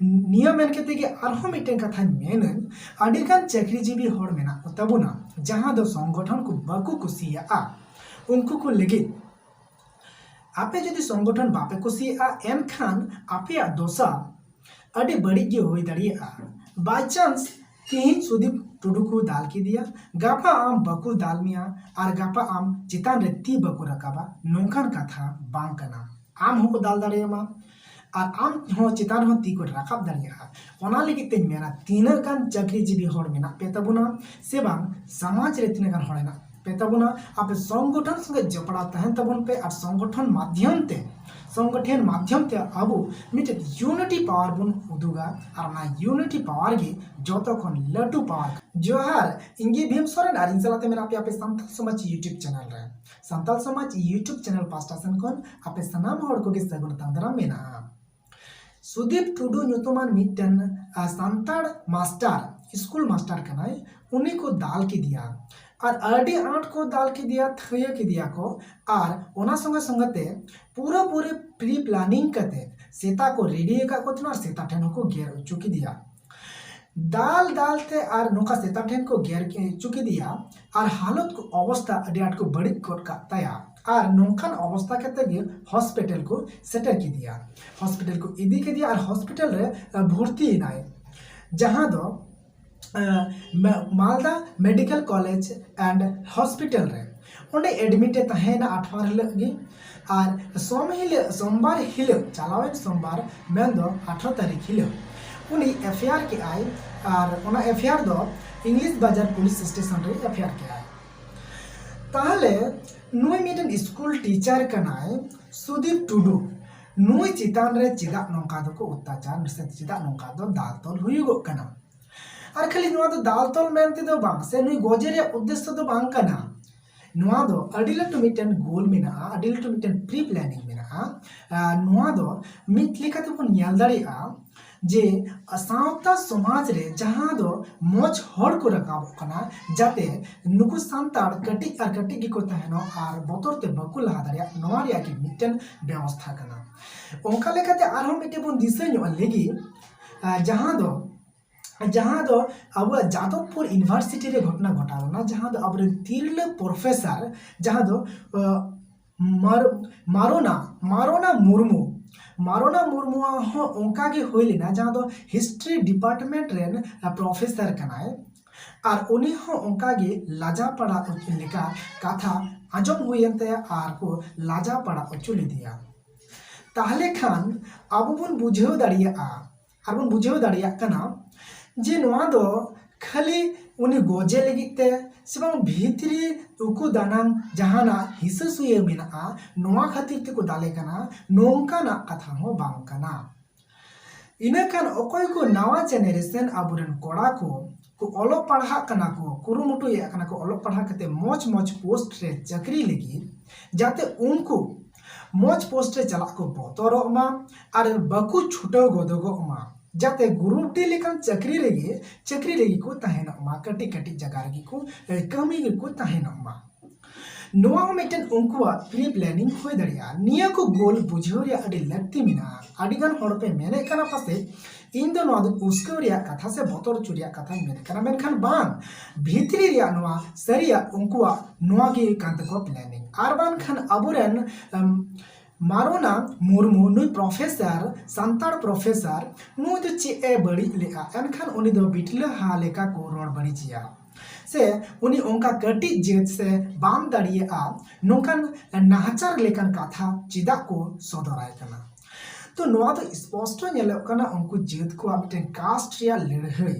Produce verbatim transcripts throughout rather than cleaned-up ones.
ᱱᱤᱭᱟᱹ ᱢᱮᱱ ᱠᱟᱛᱮ ᱜᱮ ᱟᱨᱦᱚᱸ ᱢᱤᱫᱴᱮᱱ ᱠᱟᱛᱷᱟᱧ ᱢᱮᱱᱟᱹᱧ, ᱟᱹᱰᱤᱜᱟᱱ ᱪᱟᱹᱠᱨᱤᱡᱤᱵᱤ ᱦᱚᱲ ᱢᱮᱱᱟᱜ ᱠᱚ ᱛᱟᱵᱚᱱᱟ, ᱡᱟᱦᱟᱸ ᱫᱚ ᱥᱚᱝᱜᱚᱴᱷᱚᱱ ᱠᱚ ᱵᱟᱠᱚ ᱠᱩᱥᱤᱭᱟᱜᱼᱟ᱾ ᱩᱱᱠᱩ ᱠᱚ ᱞᱟᱹᱜᱤᱫ ᱟᱯᱮ ᱡᱩᱫᱤ ᱥᱚᱝᱜᱚᱴᱷᱚᱱ ᱵᱟᱯᱮ ᱠᱩᱥᱤᱭᱟᱜᱼᱟ, ᱮᱱᱠᱷᱟᱱ ᱟᱯᱮᱭᱟᱜ ᱫᱚᱥᱟ ᱟᱹᱰᱤ ᱵᱟᱹᱲᱤᱡ ᱜᱮ ᱦᱩᱭ ᱫᱟᱲᱮᱭᱟᱜᱼᱟ᱾ By chance ᱛᱮᱦᱮᱧ ᱥᱩᱫᱤᱯ ᱴᱩᱰᱩ ᱠᱚ ᱫᱟᱞ ᱠᱮᱫᱮᱭᱟ, ᱜᱟᱯᱟ ᱟᱢ ᱵᱟᱠᱚ ᱫᱟᱞ ᱢᱮᱭᱟ ᱟᱨ ᱜᱟᱯᱟ ᱟᱢ ᱪᱮᱛᱟᱱ ᱨᱮ ᱛᱤ ᱵᱟᱠᱚ ᱨᱟᱠᱟᱵᱟ, ᱱᱚᱝᱠᱟᱱ ᱠᱟᱛᱷᱟ ᱵᱟᱝ ᱠᱟᱱᱟ᱾ ᱟᱢ ᱦᱚᱸᱠᱚ ᱫᱟᱞ ᱫᱟᱲᱮᱭᱟᱢᱟ ᱟᱨ ᱟᱢ ᱦᱚᱸ ᱪᱮᱛᱟᱱ ᱨᱮᱦᱚᱸ ᱛᱤ ᱠᱚ ᱨᱟᱠᱟᱵ ᱫᱟᱲᱮᱭᱟᱜᱼᱟ᱾ ᱚᱱᱟ ᱞᱟᱹᱜᱤᱫ ᱛᱮᱧ ᱢᱮᱱᱟ, ᱛᱤᱱᱟᱹᱜ ᱜᱟᱱ ᱪᱟᱹᱠᱨᱤᱡᱤᱵᱤ ᱦᱚᱲ ᱢᱮᱱᱟᱜ ᱯᱮ ᱛᱟᱵᱚᱱᱟ ᱥᱮ ᱵᱟᱝ, ᱥᱚᱢᱟᱡᱽ ᱨᱮ ᱛᱤᱱᱟᱹᱜ ᱜᱟᱱ ᱦᱚᱲ ᱢᱮᱱᱟᱜ ᱯᱮ ᱛᱟᱵᱚᱱᱟ, ᱟᱯᱮ ᱥᱚᱝᱜᱚᱴᱷᱚᱱ ᱥᱚᱸᱜᱮ ᱡᱚᱯᱲᱟᱣ ᱛᱟᱦᱮᱱ ᱛᱟᱵᱚᱱ ᱯᱮ ᱟᱨ ᱥᱚᱝᱜᱚᱴᱷᱚᱱ ᱢᱟᱫᱽᱫᱷᱚᱢ ᱛᱮ, ᱥᱚᱝᱜᱚᱴᱷᱚᱱ ᱢᱟᱫᱽᱫᱷᱚᱢ ᱛᱮ ᱟᱵᱚ ᱢᱤᱫᱴᱮᱱ unity power ᱵᱚᱱ ᱩᱫᱩᱜᱟ ᱟᱨ ᱚᱱᱟ unity power ᱜᱮ ᱡᱚᱛᱚ ᱠᱷᱚᱱ ᱞᱟᱹᱴᱩ power᱾ ᱡᱚᱦᱟᱨ, ᱤᱧ ᱜᱮ ᱵᱷᱤᱢ ᱥᱚᱨᱮᱱ ᱟᱨ ᱤᱧ ᱥᱟᱞᱟᱜ ᱛᱮ ᱢᱮᱱᱟᱜ ᱯᱮᱭᱟ ᱟᱯᱮ ᱥᱟᱱᱛᱟᱲ ᱥᱚᱢᱟᱡᱽ YouTube channel ᱨᱮ᱾ ᱥᱟᱱᱛᱟᱲ ᱥᱚᱢᱟᱡᱽ YouTube channel ᱯᱟᱦᱴᱟ ᱥᱮᱱ ᱠᱷᱚᱱ ᱟᱯᱮ ᱥᱟᱱᱟᱢ ᱦᱚᱲ ᱠᱚᱜᱮ ᱥᱟᱹᱜᱩᱱ ᱟᱛᱟᱝ ᱫᱟᱨᱟᱢ ᱢᱮᱱᱟᱜᱼᱟ᱾ ᱥᱩᱫᱤᱯ ᱴᱩᱰᱩ ᱧᱩᱛᱩᱢᱟᱱ ᱢᱤᱫᱴᱮᱱ, ᱟ, ᱥᱟᱱᱛᱟᱲ ᱢᱟᱥᱴᱟᱨ, ᱥᱠᱩᱞ ᱢᱟᱥᱴᱟᱨ ᱠᱟᱱᱟᱭ, ᱩᱱᱤ ᱠᱚ ᱫᱟᱞ ᱠᱮᱫᱮᱭᱟ᱾ ᱟᱨ ᱟᱹᱰᱤ ᱟᱸᱴ ᱠᱚ ᱫᱟᱞ ᱠᱮᱫᱮᱭᱟ, ᱛᱷᱟᱹᱭᱟᱹ ᱠᱮᱫᱮᱭᱟ ᱠᱚ᱾ ᱟᱨ ᱚᱱᱟ ᱥᱚᱸᱜᱮ ᱥᱚᱸᱜᱮ ᱛᱮ ᱯᱩᱨᱟᱹ ᱯᱩᱨᱤ pre planning ᱠᱟᱛᱮ ᱥᱮᱛᱟ ᱠᱚ ᱨᱮᱰᱤ ᱟᱠᱟᱫ ᱠᱚ ᱛᱟᱦᱮᱱᱟ ᱟᱨ ᱥᱮᱛᱟ ᱴᱷᱮᱱ ᱦᱚᱸᱠᱚ ᱜᱮᱨ ᱦᱚᱪᱚ ᱠᱮᱫᱮᱭᱟ᱾ ᱫᱟᱞ ᱫᱟᱞ ᱛᱮ ᱟᱨ ᱱᱚᱝᱠᱟ ᱥᱮᱛᱟ ᱴᱷᱮᱱ ᱠᱚ ᱜᱮᱨ ᱦᱚᱪᱚ ᱠᱮᱫᱮᱭᱟ ᱟᱨ ᱦᱟᱞᱚᱛ ᱠᱚ, ᱚᱵᱚᱥᱛᱟ ᱟᱹᱰᱤ ᱟᱸᱴ ᱠᱚ ᱵᱟᱹᱲᱤᱡ ᱜᱚᱫ ᱠᱟᱜ ᱛᱟᱭᱟ᱾ ᱟᱨ ᱱᱚᱝᱠᱟᱱ ᱚᱵᱚᱥᱛᱟ ᱠᱟᱛᱮ ᱜᱮ ᱦᱚᱥᱯᱤᱴᱟᱞ ᱠᱚ ᱥᱮᱴᱮᱨ ᱠᱮᱫᱮᱭᱟ᱾ ᱦᱚᱥᱯᱤᱴᱟᱞ ᱠᱚ ᱤᱫᱤ ᱠᱮᱫᱮᱭᱟ ᱟᱨ ᱦᱚᱥᱯᱤᱴᱟᱞ ᱨᱮ, ᱟ, ᱵᱷᱚᱨᱛᱤᱭᱮᱱᱟᱭ, ᱡᱟᱦᱟᱸ ᱫᱚ, ᱟ, ᱢᱟ-, ᱢᱟᱞᱫᱟ ᱢᱮᱰᱤᱠᱮᱞ ᱠᱚᱞᱮᱡᱽ ᱮᱱᱰ ᱦᱚᱥᱯᱤᱴᱟᱞ ᱨᱮ᱾ ᱚᱸᱰᱮ ᱮᱰᱢᱤᱴ ᱮ ᱛᱟᱦᱮᱸᱭᱮᱱᱟ ᱟᱴᱷᱣᱟᱨ ᱦᱤᱞᱳᱜ ᱜᱮ᱾ ᱟᱨ ᱥᱚᱢ ᱦᱤᱞᱳᱜ, ᱥᱳᱢᱵᱟᱨ ᱦᱤᱞᱳᱜ, ᱪᱟᱞᱟᱣᱮᱱ ᱥᱳᱢᱵᱟᱨ, ᱢᱮᱱᱫᱚ ᱟᱴᱷᱨᱚ ᱛᱟᱹᱨᱤᱠᱷ ᱦᱤᱞᱳᱜ, ᱩᱱᱤ ᱮᱯᱷ ᱟᱭ ᱟᱨ ᱠᱮᱜᱼᱟᱭ᱾ ᱟᱨ ᱚᱱᱟ ᱮᱯᱷ ᱟᱭ ᱟᱨ ᱫᱚ ᱤᱝᱞᱤᱥ ᱵᱟᱡᱟᱨ ᱯᱩᱞᱤᱥ ᱥᱴᱮᱥᱚᱱ ᱨᱮ ᱮᱯᱷ ᱟᱭ ᱟᱨ ᱠᱮᱜᱼᱟᱭ᱾ ᱛᱟᱦᱞᱮ ᱱᱩᱭ ᱢᱤᱫᱴᱮᱱ ᱥᱠᱩᱞ ᱴᱤᱪᱟᱨ ᱠᱟᱱᱟᱭ, ᱥᱩᱫᱤᱯ ᱴᱩᱰᱩ᱾ ᱱᱩᱭ ᱪᱮᱛᱟᱱ ᱨᱮ ᱪᱮᱫᱟᱜ ᱱᱚᱝᱠᱟ ᱫᱚᱠᱚ ᱚᱛᱛᱟᱪᱟᱨ ᱥᱮ ᱪᱮᱫᱟᱜ ᱱᱚᱝᱠᱟ ᱫᱚ ᱫᱟᱞ ᱛᱚᱞ ᱦᱩᱭᱩᱜᱚᱜ ᱠᱟᱱᱟ? ᱟᱨ ᱠᱷᱟᱹᱞᱤ ᱱᱚᱣᱟ ᱫᱚ ᱫᱟᱞ ᱛᱚᱞ ᱢᱮᱱ ᱛᱮᱫᱚ ᱵᱟᱝ, ᱥᱮ ᱱᱩᱭ ᱜᱚᱡᱮ ᱨᱮᱭᱟᱜ ᱩᱫᱽᱫᱮᱥᱥᱚ ᱫᱚ ᱵᱟᱝ ᱠᱟᱱᱟ᱾ ᱱᱚᱣᱟ ᱫᱚ ᱟᱹᱰᱤ ᱞᱟᱹᱴᱩ ᱢᱤᱫᱴᱮᱱ ᱜᱳᱞ ᱢᱮᱱᱟᱜᱼᱟ, ᱟᱹᱰᱤ ᱞᱟᱹᱴᱩ ᱢᱤᱫᱴᱮᱱ pre planning ᱢᱮᱱᱟᱜᱼᱟ᱾ ᱟᱨ ᱱᱚᱣᱟ ᱫᱚ ᱢᱤᱫ ᱞᱮᱠᱟ ᱛᱮᱵᱚᱱ ᱧᱮᱞ ᱫᱟᱲᱮᱭᱟᱜᱼᱟ ᱡᱮ ᱥᱟᱶᱛᱟ ᱥᱚᱢᱟᱡᱽ ᱨᱮ ᱡᱟᱦᱟᱸ ᱫᱚ ᱢᱚᱡᱽ ᱦᱚᱲ ᱠᱚ ᱨᱟᱠᱟᱵᱚᱜ ᱠᱟᱱᱟ, ᱡᱟᱛᱮ ᱱᱩᱠᱩ ᱥᱟᱱᱛᱟᱲ ᱠᱟᱹᱴᱤᱡ ᱟᱨ ᱠᱟᱹᱴᱤᱡ ᱜᱮᱠᱚ ᱛᱟᱦᱮᱱᱚᱜ ᱟᱨ ᱵᱚᱛᱚᱨ ᱛᱮ ᱵᱟᱠᱚ ᱞᱟᱦᱟ ᱫᱟᱲᱮᱭᱟᱜ, ᱱᱚᱣᱟ ᱨᱮᱭᱟᱜ ᱜᱮ ᱢᱤᱫᱴᱮᱱ ᱵᱮᱵᱚᱥᱛᱷᱟ ᱠᱟᱱᱟ᱾ ᱚᱱᱠᱟ ᱞᱮᱠᱟᱛᱮ ᱟᱨᱦᱚᱸ ᱢᱤᱫᱴᱮᱱ ᱵᱚᱱ ᱫᱤᱥᱟᱹ ᱧᱚᱜ ᱞᱮᱜᱮ, ᱟᱨ ᱡᱟᱦᱟᱸ ᱫᱚ ᱡᱟᱦᱟᱸ ᱫᱚ ᱟᱵᱚᱣᱟᱜ ᱡᱟᱫᱚᱵᱽᱯᱩᱨ ᱤᱭᱩᱱᱤᱵᱷᱟᱨᱥᱤᱴᱤ ᱨᱮ ᱜᱷᱚᱴᱚᱱᱟ ᱜᱷᱚᱴᱟᱣ ᱞᱮᱱᱟ, ᱡᱟᱦᱟᱸ ᱫᱚ ᱟᱵᱚᱨᱮᱱ ᱛᱤᱨᱞᱟᱹ ᱯᱨᱚᱯᱷᱮᱥᱚᱨ, ᱡᱟᱦᱟᱸ ᱫᱚ ᱟᱸ, ᱢᱟᱨ- ᱢᱟᱨᱳᱱᱟ ᱢᱟᱨᱳᱱᱟ ᱢᱩᱨᱢᱩ ᱢᱟᱨᱳᱱᱟ ᱢᱩᱨᱢᱩᱣᱟᱜ ᱦᱚᱸ ᱚᱱᱠᱟ ᱜᱮ ᱦᱩᱭ ᱞᱮᱱᱟ, ᱡᱟᱦᱟᱸ ᱫᱚ ᱦᱤᱥᱴᱨᱤ ᱰᱤᱯᱟᱨᱴᱢᱮᱱᱴ ᱨᱮᱱ ᱯᱨᱚᱯᱷᱮᱥᱚᱨ ᱠᱟᱱᱟᱭ᱾ ᱟᱨ ᱩᱱᱤ ᱦᱚᱸ ᱚᱱᱠᱟ ᱜᱮ ᱞᱟᱡᱟ ᱯᱟᱲᱟ ᱞᱮᱠᱟ ᱠᱟᱛᱷᱟ ᱟᱸᱡᱚᱢ ᱦᱩᱭᱮᱱ ᱛᱟᱭᱟ ᱟᱨ ᱠᱚ ᱞᱟᱡᱟ ᱯᱟᱲᱟ ᱦᱚᱪᱚ ᱞᱮᱫᱮᱭᱟ᱾ ᱛᱟᱦᱞᱮ ᱠᱷᱟᱱ ᱟᱵᱚ ᱵᱚᱱ ᱵᱩᱡᱷᱟᱹᱣ ᱫᱟᱲᱮᱭᱟᱜᱼᱟ ᱟᱨ ᱵᱚᱱ ᱵᱩᱡᱷᱟᱹᱣ ᱫᱟᱲᱮᱭᱟᱜ ᱠᱟᱱᱟ ᱡᱮ ᱱᱚᱣᱟ ᱫᱚ ᱠᱷᱟᱹᱞᱤ ᱩᱱᱤ ᱜᱚᱡᱮ ᱞᱟᱹᱜᱤᱫ ᱛᱮ ᱥᱮ ᱵᱟᱝ ᱵᱷᱤᱛᱨᱤ ᱩᱠᱩ ᱫᱟᱱᱟᱝ ᱡᱟᱦᱟᱱᱟᱜ ᱦᱤᱥᱟᱹ ᱥᱩᱭᱟᱹ ᱢᱮᱱᱟᱜᱼᱟ, ᱱᱚᱣᱟ ᱠᱷᱟᱹᱛᱤᱨ ᱛᱮᱠᱚ ᱫᱟᱞᱮ ᱠᱟᱱᱟ, ᱱᱚᱝᱠᱟᱱᱟᱜ ᱠᱟᱛᱷᱟ ᱦᱚᱸ ᱵᱟᱝ ᱠᱟᱱᱟ᱾ ᱤᱱᱟᱹ ᱠᱷᱟᱱ ᱚᱠᱚᱭ ᱠᱚ ᱱᱟᱣᱟ ᱡᱮᱱᱟᱨᱮᱥᱚᱱ ᱟᱵᱚᱨᱮᱱ ᱠᱚᱲᱟ ᱠᱚ ᱠᱚ ᱚᱞᱚᱜ ᱯᱟᱲᱦᱟᱜ ᱠᱟᱱᱟ ᱠᱚ, ᱠᱩᱨᱩᱢᱩᱴᱩᱭᱮᱫ ᱠᱟᱱᱟ ᱠᱚ ᱚᱞᱚᱜ ᱯᱟᱲᱦᱟᱜ ᱠᱟᱛᱮ ᱢᱚᱡᱽ ᱢᱚᱡᱽ ᱯᱳᱥᱴ ᱨᱮ ᱪᱟᱹᱠᱨᱤ ᱞᱟᱹᱜᱤᱫ, ᱡᱟᱛᱮ ᱩᱱᱠᱩ ᱢᱚᱡᱽ ᱯᱳᱥᱴ ᱨᱮ ᱪᱟᱞᱟᱜ ᱠᱚ ᱵᱚᱛᱚᱨᱚᱜ ᱢᱟ ᱟᱨ ᱵᱟᱠᱚ ᱪᱷᱩᱴᱟᱹᱣ ᱜᱚᱫᱚᱜᱚᱜ ᱢᱟ, ᱡᱟᱛᱮ ᱜᱨᱩᱯ ᱰᱤ ᱞᱮᱠᱟᱱ ᱪᱟᱹᱠᱨᱤ ᱨᱮᱜᱮ ᱪᱟᱹᱠᱨᱤ ᱨᱮᱜᱮ ᱠᱚ ᱛᱟᱦᱮᱱᱚᱜ ᱢᱟ, ᱠᱟᱹᱴᱤᱡ ᱠᱟᱹᱴᱤᱡ ᱡᱟᱭᱜᱟ ᱨᱮᱜᱮ ᱠᱚ ᱮ, ᱠᱟᱹᱢᱤ ᱨᱮᱠᱚ ᱛᱟᱦᱮᱱᱚᱜ ᱢᱟ᱾ ᱱᱚᱣᱟ ᱦᱚᱸ ᱢᱤᱫᱴᱮᱱ ᱩᱱᱠᱩᱣᱟᱜ ᱯᱨᱤ ᱯᱞᱮᱱᱤᱝ ᱦᱩᱭ ᱫᱟᱲᱮᱭᱟᱜᱼᱟ᱾ ᱱᱤᱭᱟᱹ ᱠᱚ ᱜᱳᱞ ᱵᱩᱡᱷᱟᱹᱣ ᱨᱮᱭᱟᱜ ᱟᱹᱰᱤ ᱞᱟᱹᱠᱛᱤ ᱢᱮᱱᱟᱜᱼᱟ᱾ ᱟᱹᱰᱤ ᱜᱟᱱ ᱦᱚᱲ ᱯᱮ ᱢᱮᱱᱮᱫ ᱠᱟᱱᱟ ᱯᱟᱥᱮᱡ ᱤᱧ ᱫᱚ ᱱᱚᱣᱟ ᱫᱚ ᱩᱥᱠᱟᱹᱣ ᱨᱮᱭᱟᱜ ᱠᱟᱛᱷᱟ ᱥᱮ ᱵᱚᱛᱚᱨ ᱦᱚᱪᱚ ᱨᱮᱭᱟᱜ ᱠᱟᱛᱷᱟᱧ ᱢᱮᱱᱮᱫ ᱠᱟᱱᱟ, ᱢᱮᱱᱠᱷᱟᱱ ᱵᱟᱝ, ᱵᱷᱤᱛᱨᱤ ᱨᱮᱭᱟᱜ ᱱᱚᱣᱟ ᱥᱟᱹᱨᱤᱭᱟᱜ ᱩᱱᱠᱩᱣᱟᱜ ᱱᱚᱣᱟ ᱜᱮ ᱠᱟᱱ ᱛᱟᱠᱚᱣᱟ ᱯᱞᱮᱱᱤᱝ᱾ ᱟᱨ ᱵᱟᱝᱠᱷᱟᱱ ᱟᱵᱚᱨᱮᱱ ᱮᱢ, ᱢᱟᱨᱳᱱᱟ ᱢᱩᱨᱢᱩ ᱱᱩᱭ ᱯᱨᱚᱯᱷᱮᱥᱚᱨ, ᱥᱟᱱᱛᱟᱲ ᱯᱨᱚᱯᱷᱮᱥᱚᱨ, ᱱᱩᱭ ᱫᱚ ᱪᱮᱫ ᱮ ᱵᱟᱹᱲᱤᱡ ᱞᱮᱫᱼᱟ? ᱮᱱᱠᱷᱟᱱ ᱩᱱᱤ ᱫᱚ ᱵᱤᱴᱞᱟᱹ ᱦᱟ ᱞᱮᱠᱟ ᱠᱚ ᱨᱚᱲ ᱵᱟᱹᱲᱤᱡᱮᱭᱟ ᱥᱮ ᱩᱱᱤ ᱚᱱᱠᱟ ᱠᱟᱹᱴᱤᱡ ᱡᱟᱹᱛ ᱥᱮ ᱵᱟᱢ ᱫᱟᱲᱮᱭᱟᱜᱼᱟ, ᱱᱚᱝᱠᱟᱱ ᱱᱟᱦᱟᱪᱟᱨ ᱞᱮᱠᱟᱱ ᱠᱟᱛᱷᱟ ᱪᱮᱫᱟᱜ ᱠᱚ ᱥᱚᱫᱚᱨᱟᱭ ᱠᱟᱱᱟ? ᱛᱚ ᱱᱚᱣᱟ ᱫᱚ ᱥᱯᱚᱥᱴᱚ ᱧᱮᱞᱚᱜ ᱠᱟᱱᱟ ᱩᱱᱠᱩ ᱡᱟᱹᱛ ᱠᱚᱣᱟᱜ ᱢᱤᱫᱴᱮᱱ ᱠᱟᱥᱴ ᱨᱮᱭᱟᱜ ᱞᱟᱹᱲᱦᱟᱹᱭ᱾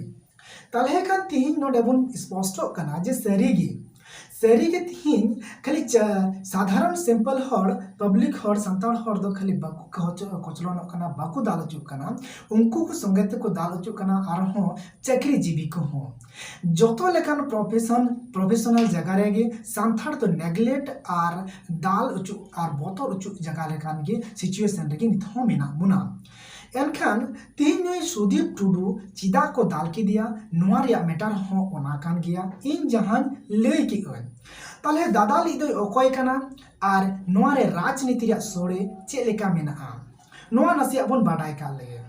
ᱛᱟᱦᱞᱮ ᱠᱷᱟᱱ ᱛᱤᱦᱤᱧ ᱱᱚᱰᱮ ᱵᱚᱱ ᱥᱯᱚᱥᱴᱚᱜ ᱠᱟᱱᱟ ᱡᱮ ᱥᱟᱹᱨᱤᱜᱮ ᱥᱟᱹᱨᱤᱜᱮ ᱛᱤᱦᱤᱧ ᱠᱷᱟᱹᱞᱤ ᱪᱟ- ᱥᱟᱫᱷᱟᱨᱚᱱ ᱥᱤᱢᱯᱚᱞ ᱦᱚᱲ, ᱯᱟᱵᱽᱞᱤᱠ ᱦᱚᱲ, ᱥᱟᱱᱛᱟᱲ ᱦᱚᱲ ᱫᱚ ᱠᱷᱟᱹᱞᱤ ᱵᱟᱠᱚ ᱠᱚᱪ- ᱠᱚᱪᱞᱚᱱᱚᱜ ᱠᱟᱱᱟ, ᱵᱟᱠᱚ ᱫᱟᱞ ᱦᱚᱪᱚᱜ ᱠᱟᱱᱟ, ᱩᱱᱠᱩ ᱠᱚ ᱥᱚᱸᱜᱮ ᱛᱮᱠᱚ ᱫᱟᱞ ᱦᱚᱪᱚᱜ ᱠᱟᱱᱟ, ᱟᱨᱦᱚᱸ ᱪᱟᱹᱠᱨᱤ ᱡᱤᱵᱤ ᱠᱚᱦᱚᱸ᱾ ᱡᱚᱛᱚ ᱞᱮᱠᱟᱱ ᱯᱨᱚᱯᱷᱮᱥᱚᱱ ᱯᱨᱚᱯᱷᱮᱥᱚᱱᱟᱞ ᱡᱟᱭᱜᱟ ᱨᱮᱜᱮ ᱥᱟᱱᱛᱟᱲ ᱫᱚ ᱱᱮᱜᱞᱮᱠᱴ ᱟᱨ ᱫᱟᱞ ᱦᱚᱪᱚ ᱟᱨ ᱵᱚᱛᱚᱨ ᱦᱚᱪᱚ ᱡᱟᱭᱜᱟ ᱞᱮᱠᱟᱱ ᱜᱮ ᱥᱤᱪᱩᱭᱮᱥᱚᱱ ᱨᱮᱜᱮ ᱱᱤᱛ ᱦᱚᱸ ᱢᱮᱱᱟᱜ ᱵᱚᱱᱟ᱾ ᱮᱱᱠᱷᱟᱱ ᱛᱤᱦᱤᱧ ᱱᱩᱭ ᱥᱩᱫᱤᱯ ᱴᱩᱰᱩ ᱪᱮᱫᱟᱜ ᱠᱚ ᱫᱟᱞ ᱠᱮᱫᱮᱭᱟ, ᱱᱚᱣᱟ ᱨᱮᱭᱟᱜ ᱢᱮᱴᱟᱨ ᱦᱚᱸ ᱚᱱᱟ ᱠᱟᱱ ᱜᱮᱭᱟ᱾ ᱤᱧ ᱡᱟᱦᱟᱸᱧ ᱞᱟᱹᱭ ᱠᱮᱫ ᱟᱹᱧ, ᱛᱟᱦᱞᱮ ᱫᱟᱫᱟᱞᱤᱡ ᱫᱚᱭ ᱚᱠᱚᱭ ᱠᱟᱱᱟ ᱟᱨ ᱱᱚᱣᱟ ᱨᱮ ᱨᱟᱡᱽᱱᱤᱛᱤ ᱨᱮᱭᱟᱜ ᱥᱳᱲᱮ ᱪᱮᱫ ᱞᱮᱠᱟ ᱢᱮᱱᱟᱜᱼᱟ, ᱱᱚᱣᱟ ᱱᱟᱥᱮᱭᱟᱜ ᱵᱚᱱ ᱵᱟᱰᱟᱭ ᱠᱟᱜ ᱞᱮᱜᱮ᱾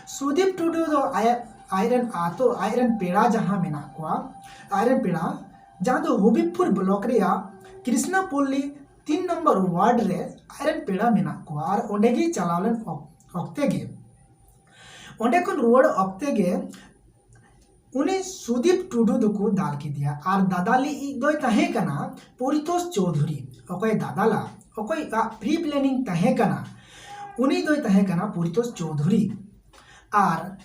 ᱥᱩᱫᱤᱯ ᱴᱩᱰᱩ ᱫᱚ ᱟᱭᱟᱜ ᱟᱡᱨᱮᱱ ᱟᱛᱳ, ᱟᱡᱨᱮᱱ ᱯᱮᱲᱟ ᱡᱟᱦᱟᱸ ᱢᱮᱱᱟᱜ ᱠᱚᱣᱟ, ᱟᱡᱨᱮᱱ ᱯᱮᱲᱟ ᱡᱟᱦᱟᱸ ᱫᱚ ᱦᱚᱵᱤᱵᱽᱯᱩᱨ ᱵᱞᱚᱠ ᱨᱮᱭᱟᱜ ᱠᱨᱤᱥᱱᱟᱯᱚᱞᱞᱤ ᱛᱤᱱ ᱱᱚᱢᱵᱚᱨ ᱣᱟᱨᱰ ᱨᱮ ᱟᱡᱨᱮᱱ ᱯᱮᱲᱟ ᱢᱮᱱᱟᱜ ᱠᱚᱣᱟ᱾ ᱟᱨ ᱚᱸᱰᱮ ᱜᱮ ᱪᱟᱞᱟᱣ ᱞᱮᱱ ᱚᱠ- ᱚᱠᱛᱮ ᱜᱮ, ᱚᱸᱰᱮ ᱠᱷᱚᱱ ᱨᱩᱣᱟᱹᱲ ᱚᱠᱛᱮ ᱜᱮ ᱩᱱᱤ ᱥᱩᱫᱤᱯ ᱴᱩᱰᱩ ᱫᱚᱠᱚ ᱫᱟᱞ ᱠᱮᱫᱮᱭᱟ᱾ ᱟᱨ ᱫᱟᱫᱟᱞᱤᱡ ᱫᱚᱭ ᱛᱟᱦᱮᱸ ᱠᱟᱱᱟ ᱯᱚᱨᱤᱛᱳᱥ ᱪᱳᱣᱫᱷᱩᱨᱤ᱾ ᱚᱠᱚᱭ ᱫᱟᱫᱟᱞᱟ, ᱚᱠᱚᱭᱟᱜ ᱯᱨᱤ ᱯᱞᱮᱱᱤᱝ ᱛᱟᱦᱮᱸ ᱠᱟᱱᱟ, ᱩᱱᱤ ᱫᱚᱭ ᱛᱟᱦᱮᱸ ᱠᱟᱱᱟ ᱯᱚᱨᱤᱛᱳᱥ ᱪᱳᱣᱫᱷᱩᱨᱤ᱾ ᱟᱨ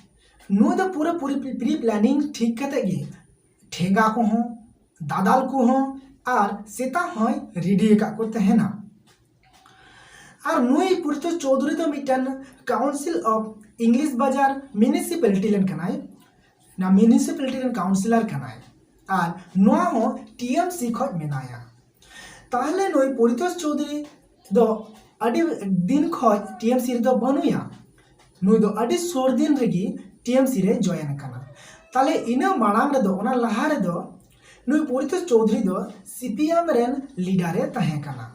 ᱱᱩᱭ ᱫᱚ ᱯᱩᱨᱟᱹ ᱯᱩᱨᱤ ᱯᱨᱤ ᱯᱞᱮᱱᱤᱝ ᱴᱷᱤᱠ ᱠᱟᱛᱮ ᱜᱮ ᱴᱷᱮᱸᱜᱟ ᱠᱚᱦᱚᱸ, ᱫᱟᱫᱟᱞ ᱠᱚᱦᱚᱸ ᱟᱨ ᱥᱮᱛᱟ ᱦᱚᱸᱭ ᱨᱮᱰᱤ ᱟᱠᱟᱫ ᱠᱚ ᱛᱟᱦᱮᱱᱟ᱾ ᱟᱨ ᱱᱩᱭ ᱯᱚᱨᱤᱛᱳᱥ ᱪᱳᱣᱫᱷᱩᱨᱤ ᱫᱚ ᱢᱤᱫᱴᱮᱱ ᱠᱟᱣᱩᱱᱥᱤᱞ ᱚᱯᱷ ᱤᱝᱞᱤᱥ ᱵᱟᱡᱟᱨ ᱢᱤᱭᱩᱱᱤᱥᱤᱯᱟᱞᱤᱴᱤ ᱨᱮᱱ ᱠᱟᱱᱟᱭ, ᱚᱱᱟ ᱢᱤᱭᱩᱱᱤᱥᱤᱯᱟᱞᱤᱴᱤ ᱨᱮᱱ ᱠᱟᱣᱩᱱᱥᱤᱞᱟᱨ ᱠᱟᱱᱟᱭ᱾ ᱟᱨ ᱱᱚᱣᱟ ᱦᱚᱸ ᱴᱤ ᱮᱢ ᱥᱤ ᱠᱷᱚᱡ ᱢᱮᱱᱟᱭᱟ᱾ ᱛᱟᱦᱞᱮ ᱱᱩᱭ ᱯᱚᱨᱤᱛᱳᱥ ᱪᱳᱣᱫᱷᱩᱨᱤ ᱫᱚ ᱟᱹᱰᱤ ᱫᱤᱱ ᱠᱷᱚᱡ ᱴᱤ ᱮᱢ ᱥᱤ ᱨᱮᱫᱚ ᱵᱟᱹᱱᱩᱭᱟ᱾ ᱱᱩᱭ ᱫᱚ ᱟᱹᱰᱤ ᱥᱩᱨ ᱫᱤᱱ ᱨᱮᱜᱮ ᱴᱤ ᱮᱢ ᱥᱤ ᱨᱮ ᱡᱚᱭᱮᱱ ᱠᱟᱱᱟ᱾ ᱛᱟᱦᱞᱮ ᱤᱱᱟᱹ ᱢᱟᱲᱟᱝ ᱨᱮᱫᱚ, ᱚᱱᱟ ᱞᱟᱦᱟ ᱨᱮᱫᱚ ᱱᱩᱭ ᱯᱚᱨᱤᱛᱳᱥ ᱪᱳᱣᱫᱷᱩᱨᱤ ᱫᱚ ᱥᱤ ᱯᱤ ᱮᱢ ᱨᱮᱱ ᱞᱤᱰᱟᱨ ᱮ ᱛᱟᱦᱮᱸ ᱠᱟᱱᱟ᱾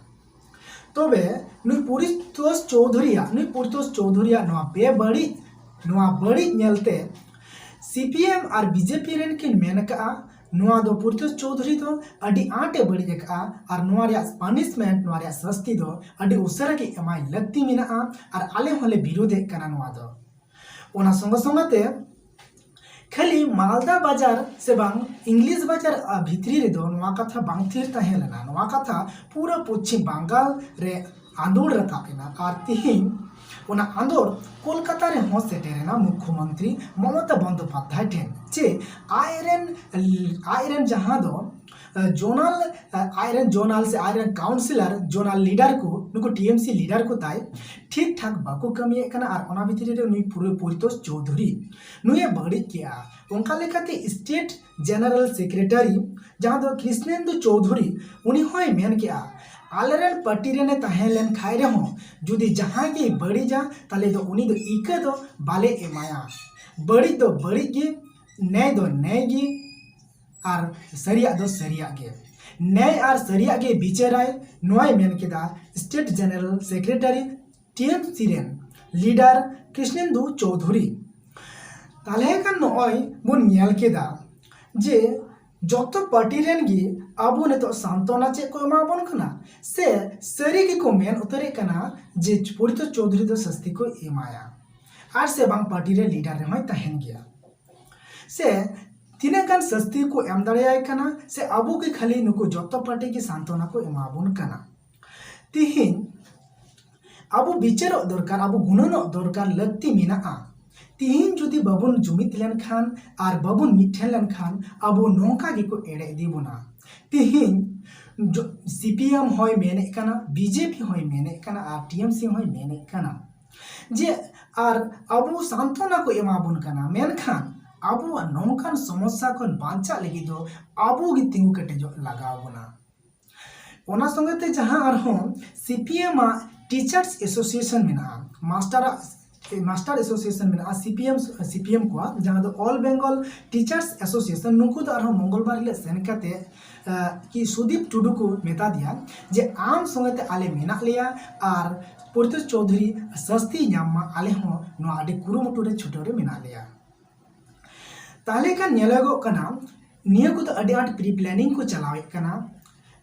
ᱛᱚᱵᱮ ᱱᱩᱭ ᱯᱚᱨᱤᱛᱳᱥ ᱪᱳᱣᱫᱷᱩᱨᱤᱭᱟᱜ, ᱱᱩᱭ ᱯᱚᱨᱤᱛᱳᱥ ᱪᱳᱣᱫᱷᱩᱨᱤᱭᱟᱜ ᱱᱚᱣᱟ ᱵᱮᱵᱟᱹᱲᱤᱡ, ᱱᱚᱣᱟ ᱵᱟᱹᱲᱤᱡ ᱧᱮᱞᱛᱮ ᱥᱤ ᱯᱤ ᱮᱢ ᱟᱨ ᱵᱤ ᱡᱮ ᱯᱤ ᱨᱮᱱ ᱠᱤᱱ ᱢᱮᱱ ᱟᱠᱟᱫᱼᱟ, ᱱᱚᱣᱟ ᱫᱚ ᱯᱚᱨᱤᱛᱳᱥ ᱪᱳᱣᱫᱷᱩᱨᱤ ᱫᱚ ᱟᱹᱰᱤ ᱟᱸᱴ ᱮ ᱵᱟᱹᱲᱤᱡ ᱟᱠᱟᱫᱼᱟ ᱟᱨ ᱱᱚᱣᱟ ᱨᱮᱭᱟᱜ ᱯᱟᱱᱤᱥᱢᱮᱱᱴ, ᱱᱚᱣᱟ ᱨᱮᱭᱟᱜ ᱥᱟᱹᱥᱛᱤ ᱫᱚ ᱟᱹᱰᱤ ᱩᱥᱟᱹᱨᱟ ᱜᱮ ᱮᱢᱟᱭ ᱞᱟᱹᱠᱛᱤ ᱢᱮᱱᱟᱜᱼᱟ ᱟᱨ ᱟᱞᱮ ᱦᱚᱸᱞᱮ ᱵᱤᱨᱳᱫᱷᱮᱫ ᱠᱟᱱᱟ ᱱᱚᱣᱟ ᱫᱚ᱾ ᱚᱱᱟ ᱥᱚᱸᱜᱮ ᱥᱚᱸᱜᱮ ᱛᱮ ᱠᱷᱟᱹᱞᱤ ᱢᱟᱞᱫᱟ ᱵᱟᱡᱟᱨ ᱥᱮ ᱵᱟᱝ ᱤᱝᱞᱤᱥ ᱵᱟᱡᱟᱨ, ᱟ, ᱵᱷᱤᱛᱨᱤ ᱨᱮᱫᱚ ᱱᱚᱣᱟ ᱠᱟᱛᱷᱟ ᱵᱟᱝ ᱛᱷᱤᱨ ᱛᱟᱦᱮᱸ ᱞᱮᱱᱟ᱾ ᱱᱚᱣᱟ ᱠᱟᱛᱷᱟ ᱯᱩᱨᱟᱹ ᱯᱚᱪᱷᱤᱢ ᱵᱟᱝᱜᱟᱞ ᱨᱮ ᱟᱸᱫᱳᱲ ᱨᱟᱠᱟᱵ ᱮᱱᱟ᱾ ᱟᱨ ᱛᱤᱦᱤᱧ ᱚᱱᱟ ᱟᱸᱫᱳᱲ ᱠᱳᱞᱠᱟᱛᱟ ᱨᱮᱦᱚᱸ ᱥᱮᱴᱮᱨ ᱮᱱᱟ ᱢᱩᱠᱷᱭᱚᱢᱚᱱᱛᱨᱤ ᱢᱚᱢᱚᱛᱟ ᱵᱚᱱᱫᱳᱯᱟᱫᱽᱫᱷᱟᱭ ᱴᱷᱮᱱ, ᱡᱮ ᱟᱡᱨᱮᱱ, ᱟᱡᱨᱮᱱ ᱡᱟᱦᱟᱸ ᱫᱚ, ᱟ, ᱡᱳᱱᱟᱞ, ᱟ, ᱟᱡᱨᱮᱱ ᱡᱳᱱᱟᱞ ᱥᱮ ᱟᱡᱨᱮᱱ ᱠᱟᱣᱩᱱᱥᱤᱞᱟᱨ, ᱡᱳᱱᱟᱞ ᱞᱤᱰᱟᱨ ᱠᱚ, ᱱᱩᱠᱩ ᱴᱤ ᱮᱢ ᱥᱤ ᱞᱤᱰᱟᱨ ᱠᱚ ᱛᱟᱭ ᱴᱷᱤᱠ ᱴᱷᱟᱠ ᱵᱟᱠᱚ ᱠᱟᱹᱢᱤᱭᱮᱫ ᱠᱟᱱᱟ᱾ ᱟᱨ ᱚᱱᱟ ᱵᱷᱤᱛᱨᱤ ᱨᱮ ᱱᱩᱭ ᱯᱩᱨᱟᱹ ᱯᱚᱨᱤᱛᱳᱥ ᱪᱳᱣᱫᱷᱩᱨᱤ ᱱᱩᱭᱮ ᱵᱟᱹᱲᱤᱡ ᱠᱮᱜᱼᱟ᱾ ᱚᱱᱠᱟ ᱞᱮᱠᱟᱛᱮ ᱥᱴᱮᱴ ᱡᱮᱱᱟᱨᱮᱞ ᱥᱮᱠᱨᱮᱴᱟᱨᱤ ᱡᱟᱦᱟᱸ ᱫᱚ ᱠᱨᱤᱥᱱᱮᱱᱫᱩ ᱪᱳᱣᱫᱷᱩᱨᱤ, ᱩᱱᱤ ᱦᱚᱸᱭ ᱢᱮᱱ ᱠᱮᱜᱼᱟ, ᱟᱞᱮᱨᱮᱱ ᱯᱟᱨᱴᱤ ᱨᱮᱱᱮ ᱛᱟᱦᱮᱸ ᱞᱮᱱ ᱠᱷᱟᱡ ᱨᱮᱦᱚᱸ ᱡᱩᱫᱤ ᱡᱟᱦᱟᱸᱭ ᱜᱮᱭ ᱵᱟᱹᱲᱤᱡᱟ, ᱛᱟᱦᱞᱮ ᱫᱚ ᱩᱱᱤ ᱫᱚ ᱤᱠᱟᱹ ᱫᱚ ᱵᱟᱞᱮ ᱮᱢᱟᱭᱟ᱾ ᱵᱟᱹᱲᱤᱡ ᱫᱚ ᱵᱟᱹᱲᱤᱡ ᱜᱮ, ᱱᱮᱭ ᱫᱚ ᱱᱮᱭ ᱜᱮ, ᱟᱨ ᱥᱟᱹᱨᱤᱭᱟᱜ ᱫᱚ ᱥᱟᱹᱨᱤᱭᱟᱜ ᱜᱮ᱾ ᱱᱮᱭ ᱟᱨ ᱥᱟᱹᱨᱤᱭᱟᱜ ᱜᱮ ᱵᱤᱪᱟᱹᱨᱟᱭ, ᱱᱚᱣᱟᱭ ᱢᱮᱱ ᱠᱮᱫᱟ state general secretary T M C ᱨᱮᱱ ᱞᱤᱰᱟᱨ ᱠᱨᱤᱥᱱᱮᱱᱫᱩ ᱪᱳᱣᱫᱷᱩᱨᱤ᱾ ᱛᱟᱦᱞᱮ ᱠᱷᱟᱱ ᱱᱚᱜᱼᱚᱭ ᱵᱚᱱ ᱧᱮᱞ ᱠᱮᱫᱟ ᱡᱮ ᱡᱚᱛᱚ ᱯᱟᱨᱴᱤ ᱨᱮᱱ ᱜᱮ ᱟᱵᱚ ᱱᱤᱛᱚᱜ ᱥᱟᱱᱛᱚᱱᱟ ᱪᱮᱫ ᱠᱚ ᱮᱢᱟ ᱵᱚᱱ ᱠᱟᱱᱟ, ᱥᱮ ᱥᱟᱹᱨᱤ ᱜᱮᱠᱚ ᱢᱮᱱ ᱩᱛᱟᱹᱨᱮᱫ ᱠᱟᱱᱟ ᱡᱮ ᱯᱚᱨᱤᱛᱳᱥ ᱪᱳᱣᱫᱷᱩᱨᱤ ᱫᱚ ᱥᱟᱹᱥᱛᱤ ᱠᱚ ᱮᱢᱟᱭᱟ, ᱟᱨ ᱥᱮ ᱵᱟᱝ ᱯᱟᱨᱴᱤ ᱨᱮ ᱞᱤᱰᱟᱨ ᱨᱮᱦᱚᱸᱭ ᱛᱟᱦᱮᱱ ᱜᱮᱭᱟ, ᱥᱮ ᱛᱤᱱᱟᱹᱜ ᱜᱟᱱ ᱥᱟᱹᱥᱛᱤ ᱠᱚ ᱮᱢ ᱫᱟᱲᱮᱭᱟᱭ ᱠᱟᱱᱟ, ᱥᱮ ᱟᱵᱚ ᱜᱮ ᱠᱷᱟᱹᱞᱤ ᱱᱩᱠᱩ ᱡᱚᱛᱚ ᱯᱟᱨᱴᱤ ᱜᱮ ᱥᱟᱱᱛᱚᱱᱟ ᱠᱚ ᱮᱢᱟ ᱵᱚᱱ ᱠᱟᱱᱟ᱾ ᱛᱤᱦᱤᱧ ᱟᱵᱚ ᱵᱤᱪᱟᱹᱨᱚᱜ ᱫᱚᱨᱠᱟᱨ, ᱟᱵᱚ ᱜᱩᱱᱟᱹᱱᱚᱜ ᱫᱚᱨᱠᱟᱨ ᱞᱟᱹᱠᱛᱤ ᱢᱮᱱᱟᱜᱼᱟ᱾ ᱛᱤᱦᱤᱧ ᱡᱩᱫᱤ ᱵᱟᱵᱚᱱ ᱡᱩᱢᱤᱫ ᱞᱮᱱᱠᱷᱟᱱ ᱟᱨ ᱵᱟᱵᱚᱱ ᱢᱤᱫᱴᱷᱮᱱ ᱞᱮᱱᱠᱷᱟᱱ ᱟᱵᱚ ᱱᱚᱝᱠᱟ ᱜᱮᱠᱚ ᱮᱲᱮ ᱤᱫᱤ ᱵᱚᱱᱟ᱾ ᱛᱤᱦᱤᱧ ᱡᱚ-, ᱥᱤ ᱯᱤ ᱮᱢ ᱦᱚᱸᱭ ᱢᱮᱱᱮᱫ ᱠᱟᱱᱟ, ᱵᱤ ᱡᱮ ᱯᱤ ᱦᱚᱸᱭ ᱢᱮᱱᱮᱫ ᱠᱟᱱᱟ, ᱟᱨ ᱴᱤ ᱮᱢ ᱥᱤ ᱦᱚᱸᱭ ᱢᱮᱱᱮᱫ ᱠᱟᱱᱟ ᱡᱮ ᱟᱨ ᱟᱵᱚ ᱥᱟᱱᱛᱚᱱᱟ ᱠᱚ ᱮᱢᱟ ᱵᱚᱱ ᱠᱟᱱᱟ, ᱢᱮᱱᱠᱷᱟᱱ ᱟᱵᱚᱣᱟᱜ ᱱᱚᱝᱠᱟᱱ ᱥᱚᱢᱚᱥᱥᱟ ᱠᱷᱚᱱ ᱵᱟᱧᱪᱟᱜ ᱞᱟᱹᱜᱤᱫ ᱫᱚ ᱟᱵᱚ ᱜᱮ ᱛᱤᱸᱜᱩ ᱠᱮᱴᱮᱡᱚᱜ ᱞᱟᱜᱟᱣ ᱵᱚᱱᱟ᱾ ᱚᱱᱟ ᱥᱚᱸᱜᱮ ᱛᱮ ᱡᱟᱦᱟᱸ ᱟᱨᱦᱚᱸ ᱥᱤ ᱯᱤ ᱮᱢ ᱟᱜ ᱴᱤᱪᱟᱨᱥ ᱮᱥᱳᱥᱤᱭᱮᱥᱚᱱ ᱢᱮᱱᱟᱜᱼᱟ, ᱢᱟᱥᱴᱟᱨᱟᱜ, ᱢᱟᱥᱴᱟᱨ ᱮᱥᱳᱥᱤᱭᱮᱥᱚᱱ ᱢᱮᱱᱟᱜᱼᱟ, C P M, C P M ᱠᱚᱣᱟᱜ, ᱡᱟᱦᱟᱸ ᱫᱚ ᱚᱞ ᱵᱮᱝᱜᱚᱞ ᱴᱤᱪᱟᱨᱥ ᱮᱥᱳᱥᱤᱭᱮᱥᱚᱱ, ᱱᱩᱠᱩ ᱫᱚ ᱟᱨᱦᱚᱸ ᱢᱚᱝᱜᱚᱞᱵᱟᱨ ᱦᱤᱞᱳᱜ ᱥᱮᱱ ᱠᱟᱛᱮ, ᱟᱸ, ᱠᱤ ᱥᱩᱫᱤᱯ ᱴᱩᱰᱩ ᱠᱚ ᱢᱮᱛᱟ ᱫᱮᱭᱟ ᱡᱮ ᱟᱢ ᱥᱚᱸᱜᱮ ᱛᱮ ᱟᱞᱮ ᱢᱮᱱᱟᱜ ᱞᱮᱭᱟ ᱟᱨ ᱯᱚᱨᱤᱛᱳᱥ ᱪᱳᱣᱫᱷᱩᱨᱤ ᱥᱟᱹᱥᱛᱤ ᱧᱟᱢ ᱢᱟ, ᱟᱞᱮ ᱦᱚᱸ ᱱᱚᱣᱟ ᱟᱹᱰᱤ ᱠᱩᱨᱩᱢᱩᱴᱩ ᱨᱮ ᱪᱷᱩᱴᱟᱹᱣ ᱨᱮ ᱢᱮᱱᱟᱜ ᱞᱮᱭᱟ᱾ ᱛᱟᱦᱞᱮ ᱠᱷᱟᱱ ᱧᱮᱞᱚᱜᱚᱜ ᱠᱟᱱᱟ, ᱱᱤᱭᱟᱹ ᱠᱚᱫᱚ ᱟᱹᱰᱤ ᱟᱸᱴ ᱯᱨᱤ ᱯᱞᱮᱱᱤᱝ ᱠᱚ ᱪᱟᱞᱟᱣᱮᱫ ᱠᱟᱱᱟ,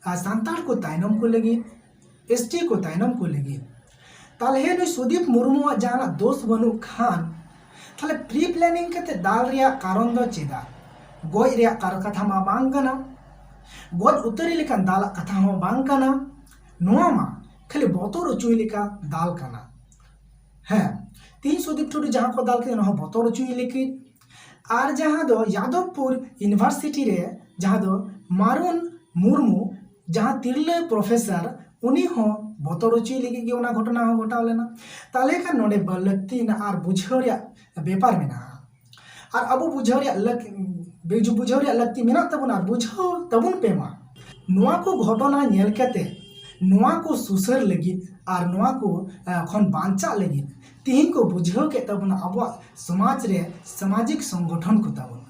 ᱟᱨ ᱥᱟᱱᱛᱟᱲ ᱠᱚ ᱛᱟᱭᱱᱚᱢ ᱠᱚ ᱞᱟᱹᱜᱤᱫ, ᱮᱥ ᱴᱤ ᱠᱚ ᱛᱟᱭᱱᱚᱢ ᱠᱚ ᱞᱟᱹᱜᱤᱫ᱾ ᱛᱟᱦᱞᱮ ᱱᱩᱭ ᱥᱩᱫᱤᱯ ᱢᱩᱨᱢᱩᱣᱟᱜ ᱡᱟᱦᱟᱱᱟᱜ ᱫᱳᱥ ᱵᱟᱹᱱᱩᱜ ᱠᱷᱟᱱ, ᱛᱟᱦᱞᱮ ᱯᱨᱤ ᱯᱞᱮᱱᱤᱝ ᱠᱟᱛᱮ ᱫᱟᱞ ᱨᱮᱭᱟᱜ ᱠᱟᱨᱚᱱ ᱫᱚ ᱪᱮᱫᱟᱜ? ᱜᱚᱡ ᱨᱮᱭᱟᱜ ᱠᱟᱨ-, ᱠᱟᱛᱷᱟ ᱢᱟ ᱵᱟᱝ ᱠᱟᱱᱟ, ᱜᱚᱡ ᱩᱛᱟᱹᱨᱤ ᱞᱮᱠᱟᱱ ᱫᱟᱞᱟᱜ ᱠᱟᱛᱷᱟ ᱦᱚᱸ ᱵᱟᱝ ᱠᱟᱱᱟ, ᱱᱚᱣᱟ ᱢᱟ ᱠᱷᱟᱹᱞᱤ ᱵᱚᱛᱚᱨ ᱚᱪᱚᱭ ᱞᱮᱠᱟ ᱫᱟᱞ ᱠᱟᱱᱟ᱾ ᱦᱮᱸ, ᱛᱤᱦᱤᱧ ᱥᱩᱫᱤᱯ ᱴᱩᱰᱩ ᱡᱟᱦᱟᱸ ᱠᱚ ᱫᱟᱞ ᱠᱮᱫᱟ, ᱚᱱᱟ ᱦᱚᱸ ᱵᱚᱛᱚᱨ ᱚᱪᱚᱭ ᱞᱟᱹᱜᱤᱫ᱾ ᱟᱨ ᱡᱟᱦᱟᱸ ᱫᱚ ᱡᱟᱫᱚᱵᱽᱯᱩᱨ ᱤᱭᱩᱱᱤᱵᱷᱟᱨᱥᱤᱴᱤ ᱨᱮ ᱡᱟᱦᱟᱸ ᱫᱚ ᱢᱟᱨᱩᱱ ᱢᱩᱨᱢᱩ, ᱡᱟᱦᱟᱸ ᱛᱤᱨᱞᱟᱹ ᱯᱨᱚᱯᱷᱮᱥᱚᱨ, ᱩᱱᱤ ᱦᱚᱸ ᱵᱚᱛᱚᱨ ᱚᱪᱚᱭ ᱞᱟᱹᱜᱤᱫ ᱜᱮ ᱚᱱᱟ ᱜᱷᱚᱴᱚᱱᱟ ᱦᱚᱸ ᱜᱷᱚᱴᱟᱣ ᱞᱮᱱᱟ᱾ ᱛᱟᱦᱞᱮ ᱠᱷᱟᱱ ᱱᱚᱰᱮ ᱵᱟᱹ-, ᱞᱟᱹᱠᱛᱤ ᱢᱮᱱᱟᱜᱼᱟ ᱟᱨ ᱵᱩᱡᱷᱟᱹᱣ ᱨᱮᱭᱟᱜ ᱵᱮᱯᱟᱨ ᱢᱮᱱᱟᱜᱼᱟ᱾ ᱟᱨ ᱟᱵᱚ ᱵᱩᱡᱷᱟᱹᱣ ᱨᱮᱭᱟᱜ ᱞᱟᱹᱠ-, ᱵᱩᱡᱷᱟᱹᱣ ᱨᱮᱭᱟᱜ ᱞᱟᱹᱠᱛᱤ ᱢᱮᱱᱟᱜ ᱛᱟᱵᱚᱱᱟ ᱟᱨ ᱵᱩᱡᱷᱟᱹᱣ ᱛᱟᱵᱚᱱ ᱯᱮ ᱢᱟ᱾ ᱱᱚᱣᱟ ᱠᱚ ᱜᱷᱚᱴᱚᱱᱟ ᱧᱮᱞ ᱠᱟᱛᱮ, ᱱᱚᱣᱟ ᱠᱚ ᱥᱩᱥᱟᱹᱨ ᱞᱟᱹᱜᱤᱫ ᱟᱨ ᱱᱚᱣᱟ ᱠᱚ, ᱟᱸ, ᱠᱷᱚᱱ ᱵᱟᱧᱪᱟᱜ ᱞᱟᱹᱜᱤᱫ ᱛᱤᱦᱤᱧ ᱠᱚ ᱵᱩᱡᱷᱟᱹᱣ ᱠᱮᱫ ᱛᱟᱵᱚᱱᱟ ᱟᱵᱚᱣᱟᱜ ᱥᱚᱢᱟᱡᱽ ᱨᱮ ᱥᱟᱢᱟᱡᱤᱠ ᱥᱚᱝᱜᱚᱴᱷᱚᱱ ᱠᱚ ᱛᱟᱵᱚᱱ,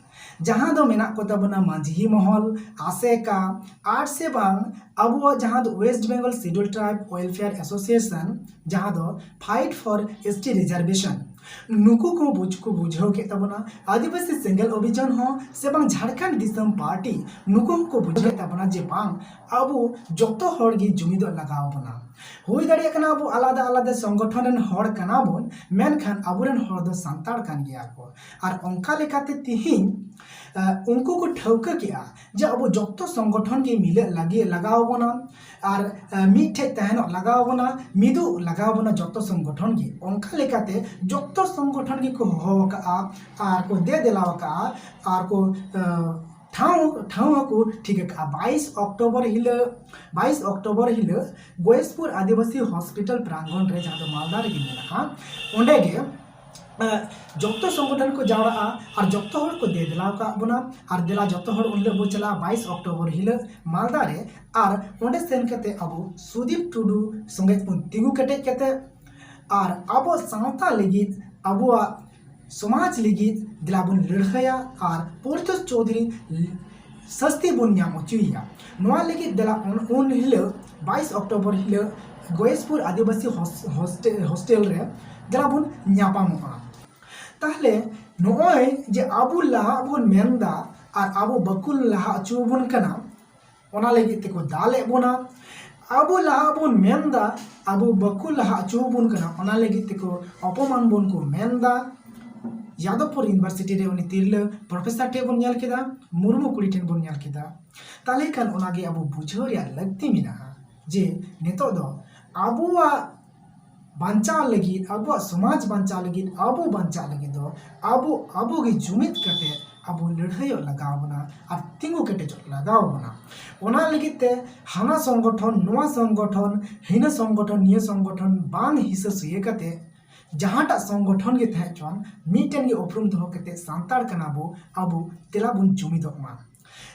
ᱡᱟᱦᱟᱸ ᱫᱚ ᱢᱮᱱᱟᱜ ᱠᱚ ᱛᱟᱵᱚᱱᱟ ᱢᱟᱹᱡᱷᱤ ᱢᱚᱦᱚᱞ, ᱟᱥᱮᱠᱟ, ᱟᱨ ᱥᱮ ᱵᱟᱝ ᱟᱵᱚᱣᱟᱜ ᱡᱟᱦᱟᱸ ᱫᱚ West Bengal Scheduled Tribe Welfare Association, ᱡᱟᱦᱟᱸ ᱫᱚ Fight for S T Reservation, ᱱᱩᱠᱩ ᱠᱚ ᱵᱩᱡᱽ ᱠᱚ ᱵᱩᱡᱷᱟᱹᱣ ᱠᱮᱫ ᱛᱟᱵᱚᱱᱟ, ᱟᱹᱫᱤᱵᱟᱹᱥᱤ ᱥᱮᱸᱜᱮᱞ ᱚᱵᱷᱤᱡᱟᱱ ᱦᱚᱸ ᱥᱮ ᱵᱟᱝ ᱡᱷᱟᱲᱠᱷᱚᱸᱰ ᱫᱤᱥᱚᱢ ᱯᱟᱨᱴᱤ, ᱱᱩᱠᱩ ᱦᱚᱸᱠᱚ ᱵᱩᱡᱷᱟᱹᱣ ᱠᱮᱫ ᱛᱟᱵᱚᱱᱟ ᱡᱮ ᱵᱟᱝ, ᱟᱵᱚ ᱡᱚᱛᱚ ᱦᱚᱲ ᱜᱮ ᱡᱩᱢᱤᱫᱚᱜ ᱞᱟᱜᱟᱣ ᱵᱚᱱᱟ᱾ ᱦᱩᱭ ᱫᱟᱲᱮᱭᱟᱜ ᱠᱟᱱᱟ ᱟᱵᱚ ᱟᱞᱟᱫᱟ ᱟᱞᱟᱫᱟ ᱥᱚᱝᱜᱚᱴᱷᱚᱱ ᱨᱮᱱ ᱦᱚᱲ ᱠᱟᱱᱟ ᱵᱚᱱ, ᱢᱮᱱᱠᱷᱟᱱ ᱟᱵᱚᱨᱮᱱ ᱦᱚᱲ ᱫᱚ ᱥᱟᱱᱛᱟᱲ ᱠᱟᱱ ᱜᱮᱭᱟ ᱠᱚ᱾ ᱟᱨ ᱚᱱᱠᱟ ᱞᱮᱠᱟᱛᱮ ᱛᱤᱦᱤᱧ, ᱟᱸ, ᱩᱱᱠᱩ ᱠᱚ ᱴᱷᱟᱹᱣᱠᱟᱹ ᱠᱮᱜᱼᱟ ᱡᱮ ᱟᱵᱚ ᱡᱚᱛᱚ ᱥᱚᱝᱜᱚᱴᱷᱚᱱ ᱜᱮ ᱢᱤᱞᱟᱹᱜ ᱞᱟᱹᱜᱤᱫ ᱞᱟᱜᱟᱣ ᱵᱚᱱᱟ ᱟᱨ, ᱟᱸ, ᱢᱤᱫ ᱴᱷᱮᱡ ᱛᱟᱦᱮᱱᱚᱜ ᱞᱟᱜᱟᱣ ᱵᱚᱱᱟ, ᱢᱤᱫᱚᱜ ᱞᱟᱜᱟᱣ ᱵᱚᱱᱟ ᱡᱚᱛᱚ ᱥᱚᱝᱜᱚᱴᱷᱚᱱ ᱜᱮ᱾ ᱚᱱᱠᱟ ᱞᱮᱠᱟᱛᱮ ᱡᱚᱛᱚ ᱥᱚᱝᱜᱚᱴᱷᱚᱱ ᱜᱮᱠᱚ ᱦᱚᱦᱚ ᱟᱠᱟᱫᱼᱟ ᱟᱨ ᱠᱚ ᱫᱮ ᱫᱮᱞᱟ ᱟᱠᱟᱫᱼᱟ ᱟᱨ ᱠᱚ, ᱟᱸ, ᱴᱷᱟᱶ, ᱴᱷᱟᱶ ᱦᱚᱸᱠᱚ ᱴᱷᱤᱠ ᱟᱠᱟᱫᱼᱟ᱾ ᱵᱟᱭᱤᱥ ᱚᱠᱴᱳᱵᱚᱨ ᱦᱤᱞᱳᱜ, ᱵᱟᱭᱤᱥ ᱚᱠᱴᱳᱵᱚᱨ ᱦᱤᱞᱳᱜ ᱜᱚᱭᱮᱥᱯᱩᱨ ᱟᱹᱫᱤᱵᱟᱹᱥᱤ ᱦᱚᱥᱯᱤᱴᱟᱞ ᱯᱨᱟᱝᱜᱚᱱ ᱨᱮ, ᱡᱟᱦᱟᱸ ᱫᱚ ᱢᱟᱞᱫᱟ ᱨᱮᱜᱮ ᱢᱮᱱᱟᱜᱼᱟ, ᱚᱸᱰᱮ ᱜᱮ, ᱮᱸ, ᱡᱚᱛᱚ ᱥᱚᱝᱜᱚᱴᱷᱚᱱ ᱠᱚ ᱡᱟᱣᱨᱟᱜᱼᱟ ᱟᱨ ᱡᱚᱛᱚ ᱦᱚᱲ ᱠᱚ ᱫᱮ ᱫᱮᱞᱟ ᱟᱠᱟᱫ ᱵᱚᱱᱟ ᱟᱨ ᱫᱮᱞᱟ ᱡᱚᱛᱚ ᱦᱚᱲ ᱩᱱ ᱦᱤᱞᱳᱜ ᱵᱚ ᱪᱟᱞᱟᱜᱼᱟ ᱵᱟᱭᱤᱥ ᱚᱠᱴᱳᱵᱚᱨ ᱦᱤᱞᱳᱜ ᱢᱟᱞᱫᱟ ᱨᱮ᱾ ᱟᱨ ᱚᱸᱰᱮ ᱥᱮᱱ ᱠᱟᱛᱮ ᱟᱵᱚ ᱥᱩᱫᱤᱯ ᱴᱩᱰᱩ ᱥᱚᱸᱜᱮ ᱵᱚᱱ ᱛᱤᱸᱜᱩ ᱠᱮᱴᱮᱡ ᱠᱟᱛᱮ ᱟᱨ ᱟᱵᱚ ᱥᱟᱶᱛᱟ ᱞᱟᱹᱜᱤᱫ, ᱟᱵᱚᱣᱟᱜ ᱥᱚᱢᱟᱡᱽ ᱞᱟᱹᱜᱤᱫ ᱫᱮᱞᱟ ᱵᱚᱱ ᱞᱟᱹᱲᱦᱟᱹᱭᱟ ᱟᱨ ᱯᱚᱨᱤᱛᱳᱥ ᱪᱳᱣᱫᱷᱩᱨᱤ ᱥᱟᱹᱥᱛᱤ ᱵᱚᱱ ᱧᱟᱢ ᱦᱚᱪᱚᱭᱮᱭᱟ᱾ ᱱᱚᱣᱟ ᱞᱟᱹᱜᱤᱫ ᱫᱮᱞᱟ ᱩᱱ, ᱩᱱ ᱦᱤᱞᱳᱜ ᱵᱟᱭᱤᱥ ᱚᱠᱴᱳᱵᱚᱨ ᱦᱤᱞᱳᱜ ᱜᱚᱭᱮᱥᱯᱩᱨ ᱟᱹᱫᱤᱵᱟᱹᱥᱤ ᱦᱚᱥ-, ᱦᱳᱥᱴᱮ-, ᱦᱳᱥᱴᱮᱞ ᱨᱮ ᱫᱮᱞᱟ ᱵᱚᱱ ᱧᱟᱯᱟᱢᱚᱜᱼᱟ᱾ ᱛᱟᱦᱞᱮ ᱱᱚᱜᱼᱚᱭ ᱡᱮ ᱟᱵᱚ ᱞᱟᱦᱟᱜ ᱵᱚᱱ ᱢᱮᱱᱫᱟ ᱟᱨ ᱟᱵᱚ ᱵᱟᱠᱚ ᱞᱟᱦᱟ ᱦᱚᱪᱚ ᱟᱵᱚᱱ ᱠᱟᱱᱟ, ᱚᱱᱟ ᱞᱟᱹᱜᱤᱫ ᱛᱮᱠᱚ ᱫᱟᱞᱮᱫ ᱵᱚᱱᱟ᱾ ᱟᱵᱚ ᱞᱟᱦᱟ ᱵᱚᱱ ᱢᱮᱱᱫᱟ, ᱟᱵᱚ ᱵᱟᱠᱚ ᱞᱟᱦᱟ ᱦᱚᱪᱚ ᱟᱵᱚᱱ ᱠᱟᱱᱟ, ᱚᱱᱟ ᱞᱟᱹᱜᱤᱫ ᱛᱮᱠᱚ ᱚᱯᱚᱢᱟᱱ ᱵᱚᱱ ᱠᱚ ᱢᱮᱱᱫᱟ᱾ ᱡᱟᱫᱚᱵᱽᱯᱩᱨ ᱤᱭᱩᱱᱤᱵᱷᱟᱨᱥᱤᱴᱤ ᱨᱮ ᱩᱱᱤ ᱛᱤᱨᱞᱟᱹ ᱯᱨᱚᱯᱷᱮᱥᱚᱨ ᱴᱷᱮᱱ ᱵᱚᱱ ᱧᱮᱞ ᱠᱮᱫᱟ, ᱢᱩᱨᱢᱩ ᱠᱩᱲᱤ ᱴᱷᱮᱱ ᱵᱚᱱ ᱧᱮᱞ ᱠᱮᱫᱟ᱾ ᱛᱟᱦᱞᱮ ᱠᱷᱟᱱ ᱚᱱᱟᱜᱮ ᱟᱵᱚ ᱵᱩᱡᱷᱟᱹᱣ ᱨᱮᱭᱟᱜ ᱞᱟᱹᱠᱛᱤ ᱢᱮᱱᱟᱜᱼᱟ ᱡᱮ ᱱᱤᱛᱚᱜ ᱫᱚ ᱟᱵᱚᱣᱟᱜ ᱵᱟᱧᱪᱟᱣ ᱞᱟᱹᱜᱤᱫ, ᱟᱵᱚᱣᱟᱜ ᱥᱚᱢᱟᱡᱽ ᱵᱟᱧᱪᱟᱣ ᱞᱟᱹᱜᱤᱫ, ᱟᱵᱚ ᱵᱟᱧᱪᱟᱜ ᱞᱟᱹᱜᱤᱫ ᱫᱚ ᱟᱵᱚ, ᱟᱵᱚ ᱜᱮ ᱡᱩᱢᱤᱫ ᱠᱟᱛᱮ ᱟᱵᱚ ᱞᱟᱹᱲᱦᱟᱹᱭᱚᱜ ᱞᱟᱜᱟᱣ ᱵᱚᱱᱟ ᱟᱨ ᱛᱤᱸᱜᱩ ᱠᱮᱴᱮᱡᱚᱜ ᱞᱟᱜᱟᱣ ᱵᱚᱱᱟ᱾ ᱚᱱᱟ ᱞᱟᱹᱜᱤᱫ ᱛᱮ ᱦᱟᱱᱟ ᱥᱚᱝᱜᱚᱴᱷᱚᱱ, ᱱᱚᱣᱟ ᱥᱚᱝᱜᱚᱴᱷᱚᱱ, ᱦᱤᱱᱟᱹ ᱥᱚᱝᱜᱚᱴᱷᱚᱱ, ᱱᱤᱭᱟᱹ ᱥᱚᱝᱜᱚᱴᱷᱚᱱ ᱵᱟᱝ ᱦᱤᱥᱟᱹ ᱥᱩᱭᱟᱹ ᱠᱟᱛᱮ ᱡᱟᱦᱟᱸᱴᱟᱜ ᱥᱚᱝᱜᱚᱴᱷᱚᱱ ᱜᱮ ᱛᱟᱦᱮᱸ ᱦᱚᱪᱚᱣᱟᱱ, ᱢᱤᱫᱴᱮᱱ ᱜᱮ ᱩᱯᱨᱩᱢ ᱫᱚᱦᱚ ᱠᱟᱛᱮ ᱥᱟᱱᱛᱟᱲ ᱠᱟᱱᱟ ᱵᱚ, ᱟᱵᱚ ᱫᱮᱞᱟ ᱵᱚᱱ ᱡᱩᱢᱤᱫᱚᱜ ᱢᱟ᱾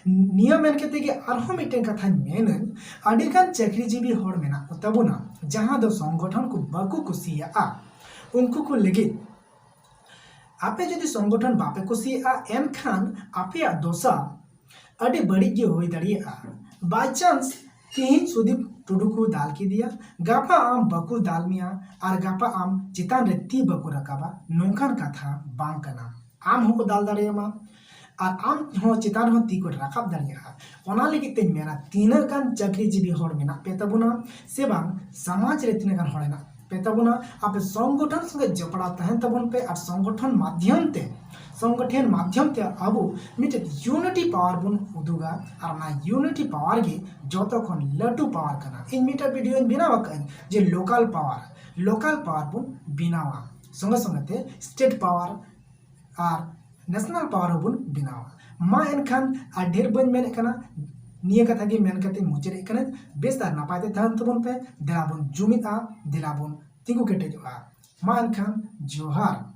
ᱱᱤᱭᱟᱹ ᱢᱮᱱ ᱠᱟᱛᱮ ᱜᱮ ᱟᱨᱦᱚᱸ ᱢᱤᱫᱴᱮᱱ ᱠᱟᱛᱷᱟᱧ ᱢᱮᱱᱟᱹᱧ, ᱟᱹᱰᱤᱜᱟᱱ ᱪᱟᱹᱠᱨᱤᱡᱤᱵᱤ ᱦᱚᱲ ᱢᱮᱱᱟᱜ ᱠᱚ ᱛᱟᱵᱚᱱᱟ ᱡᱟᱦᱟᱸ ᱫᱚ ᱥᱚᱝᱜᱚᱴᱷᱚᱱ ᱠᱚ ᱵᱟᱠᱚ ᱠᱩᱥᱤᱭᱟᱜᱼᱟ᱾ ᱩᱱᱠᱩ ᱠᱚ ᱞᱟᱹᱜᱤᱫ ᱟᱯᱮ ᱡᱩᱫᱤ ᱥᱚᱝᱜᱚᱴᱷᱚᱱ ᱵᱟᱯᱮ ᱠᱩᱥᱤᱭᱟᱜᱼᱟ, ᱮᱱᱠᱷᱟᱱ ᱟᱯᱮᱭᱟᱜ ᱫᱚᱥᱟ ᱟᱹᱰᱤ ᱵᱟᱹᱲᱤᱡ ᱜᱮ ᱦᱩᱭ ᱫᱟᱲᱮᱭᱟᱜᱼᱟ᱾ By chance ᱛᱮᱦᱮᱧ ᱥᱩᱫᱤᱯ ᱴᱩᱰᱩ ᱠᱚ ᱫᱟᱞ ᱠᱮᱫᱮᱭᱟ, ᱜᱟᱯᱟ ᱟᱢ ᱵᱟᱠᱚ ᱫᱟᱞ ᱢᱮᱭᱟ ᱟᱨ ᱜᱟᱯᱟ ᱟᱢ ᱪᱮᱛᱟᱱ ᱨᱮ ᱛᱤ ᱵᱟᱠᱚ ᱨᱟᱠᱟᱵᱟ, ᱱᱚᱝᱠᱟᱱ ᱠᱟᱛᱷᱟ ᱵᱟᱝ ᱠᱟᱱᱟ᱾ ᱟᱢ ᱦᱚᱸᱠᱚ ᱫᱟᱞ ᱫᱟᱲᱮᱭᱟᱢᱟ ᱟᱨ ᱟᱢ ᱦᱚᱸ ᱪᱮᱛᱟᱱ ᱨᱮᱦᱚᱸ ᱛᱤ ᱠᱚ ᱨᱟᱠᱟᱵ ᱫᱟᱲᱮᱭᱟᱜᱼᱟ᱾ ᱚᱱᱟ ᱞᱟᱹᱜᱤᱫ ᱛᱮᱧ ᱢᱮᱱᱟ, ᱛᱤᱱᱟᱹᱜ ᱜᱟᱱ ᱪᱟᱹᱠᱨᱤᱡᱤᱵᱤ ᱦᱚᱲ ᱢᱮᱱᱟᱜ ᱯᱮ ᱛᱟᱵᱚᱱᱟ ᱥᱮ ᱵᱟᱝ, ᱥᱚᱢᱟᱡᱽ ᱨᱮ ᱛᱤᱱᱟᱹᱜ ᱜᱟᱱ ᱦᱚᱲ ᱢᱮᱱᱟᱜ ᱯᱮ ᱛᱟᱵᱚᱱᱟ, ᱟᱯᱮ ᱥᱚᱝᱜᱚᱴᱷᱚᱱ ᱥᱚᱸᱜᱮ ᱡᱚᱯᱲᱟᱣ ᱛᱟᱦᱮᱱ ᱛᱟᱵᱚᱱ ᱯᱮ ᱟᱨ ᱥᱚᱝᱜᱚᱴᱷᱚᱱ ᱢᱟᱫᱽᱫᱷᱚᱢ ᱛᱮ, ᱥᱚᱝᱜᱚᱴᱷᱚᱱ ᱢᱟᱫᱽᱫᱷᱚᱢ ᱛᱮ ᱟᱵᱚ ᱢᱤᱫᱴᱮᱱ unity power ᱵᱚᱱ ᱩᱫᱩᱜᱟ ᱟᱨ ᱚᱱᱟ unity power ᱜᱮ ᱡᱚᱛᱚ ᱠᱷᱚᱱ ᱞᱟᱹᱴᱩ power ᱠᱟᱱᱟ᱾ ᱤᱧ ᱢᱤᱫᱴᱮᱱ ᱵᱷᱤᱰᱤᱭᱳᱧ ᱵᱮᱱᱟᱣ ᱟᱠᱟᱫᱟᱹᱧ ᱡᱮ local power, local power ᱵᱚᱱ ᱵᱮᱱᱟᱣᱟ, ᱥᱚᱸᱜᱮ ᱥᱚᱸᱜᱮ ᱛᱮ state power ᱟᱨ national power ᱦᱚᱸᱵᱚᱱ ᱵᱮᱱᱟᱣᱟ᱾ ᱢᱟ ᱮᱱᱠᱷᱟᱱ ᱟᱨ ᱰᱷᱮᱨ ᱵᱟᱹᱧ ᱢᱮᱱᱮᱫ ᱠᱟᱱᱟ, ᱱᱤᱭᱟᱹ ᱠᱟᱛᱷᱟ ᱜᱮ ᱢᱮᱱ ᱠᱟᱛᱮ ᱢᱩᱪᱟᱹᱫᱮᱫ ᱠᱟᱹᱱᱟᱹᱧ᱾ ᱵᱮᱥ ᱟᱨ ᱱᱟᱯᱟᱭ ᱛᱮ ᱛᱟᱦᱮᱱ ᱛᱟᱵᱚᱱ ᱯᱮ, ᱫᱮᱞᱟ ᱵᱚᱱ ᱡᱩᱢᱤᱫᱼᱟ, ᱫᱮᱞᱟ ᱵᱚᱱ ᱛᱤᱸᱜᱩ ᱠᱮᱴᱮᱡᱚᱜᱼᱟ᱾ ᱢᱟ ᱮᱱᱠᱷᱟᱱ ᱡᱚᱦᱟᱨ᱾